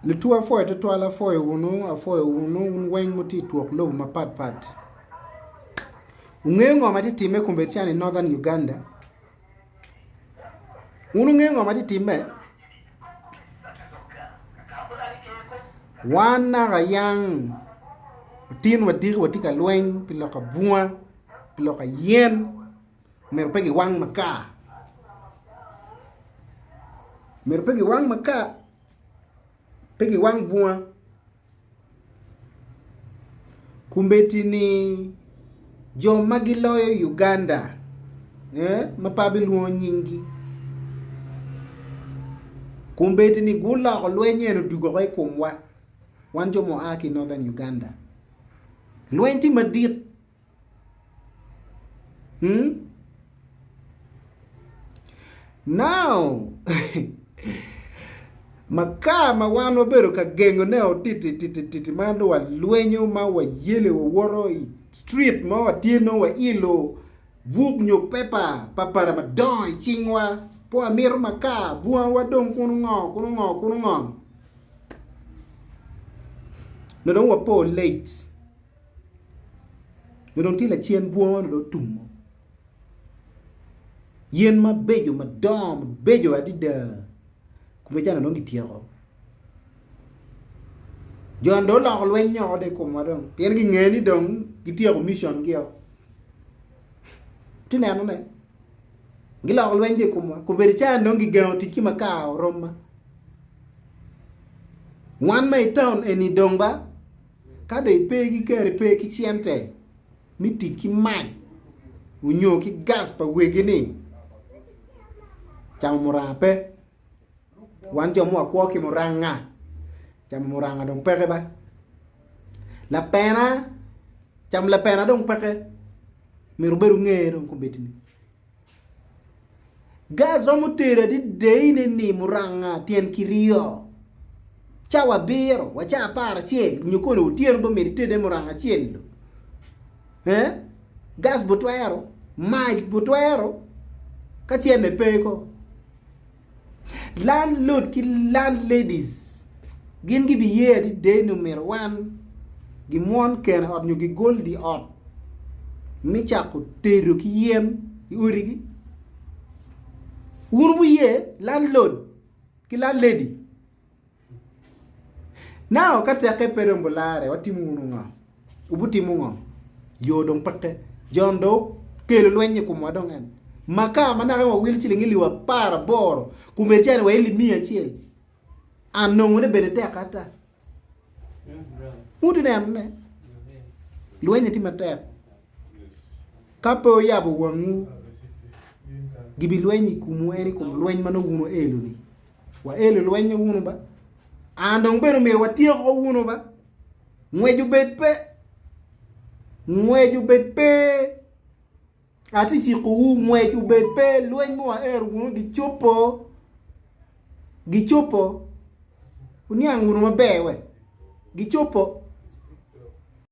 Lutuwa apwoyo tutwal apwoyo wunu apwoyo wunu wun weng mutye i twok lobo mapat pat. Wungeyo ngo ma tye timme kombeddi cani i Northern Uganda? Wun wungeyo ngo ma tye timme? Wan naka yang otin wadiki watye ka lweny pi lok abunga pi lok ayen myero pe giwang makar myero pe giwang makar pe giwang bunga Kombeddi-ni jo ma giloyo Uganda ma pe abilwongo nyinggi kombeddi-ni guloko lweny eni odwogo woko i komwa wan jo ma oa ki i Northern Uganda lweny tye madit. Hmm? Now, makar ma wan wabedo ka gengone o titi titi titi ma dong walwenyo ma wayele wawoto i street ma watye nongo wailo buk nyo pepa papara madongo i cingwa pe wamito makar bungawa dong kunu ngo kunu ngo kunu ngo nongo dong wapo late. Nyo dong tye lacen bwongo ni dong otumo yen mabeco madongo mabeco adada kome calo dong gityeko jo ni dong oloko lweny nyoko dong i komwa dong pien gingeyo ni dong gityeko mission gio itye nenone giloko lweny dong i komwa kobedo calo dong gigengo tic ki makar oroma wan ma i taun eni dong ba. Ka dong ipe ki kero ipe ki cente me tic ki mac onyo ki gas pa wegi-ni, camo muranga pe. Wan jo ma wakwo ki muranga, camo muranga dong peke ba. Lapena, camo lapena dong peke, myero wubed wunge dong kombeddi-ni. Gas romo tero adideyine ni muranga tyen kiryo, cawa abiro wa cawa aparacel nyo kono otyeno bene myero itede muranga acel-lu. Ee, gas butwero, mac butwero ka cente pe ko. Landlord ki landladies gin gibiye adada ni omyero wan gimwon keno ot nyo gigol dye ot me cako tedo ki yen i odigi. Wun wuye landlord ki landlady. Now ka tekke pe dong bulare watimo wunu ngo? Wubutimo ngo? Yo dong peke. Jon dong okelo lweny i komwa dong en. Maka ma naka wawilo ciling alip aparaboro kombeddi cani wa alip miya acel. An nongone bene tek ata. Wuti nenone. Lweny tye matek. Ka pe wuyabo wangwu, gibilwenyo i komwu en i kom lweny ma nongo wun wuelo-ni. Waelo lweny wunu ba. An dong bene omyero watyeko wunu ba. Ngwec obed pe. Ngwec obed pe. Atye cikowu, ngwec obed pe. Lweny ma waero wunu gicopo. Gicopo. Wuniang wunu maber we. Gicopo.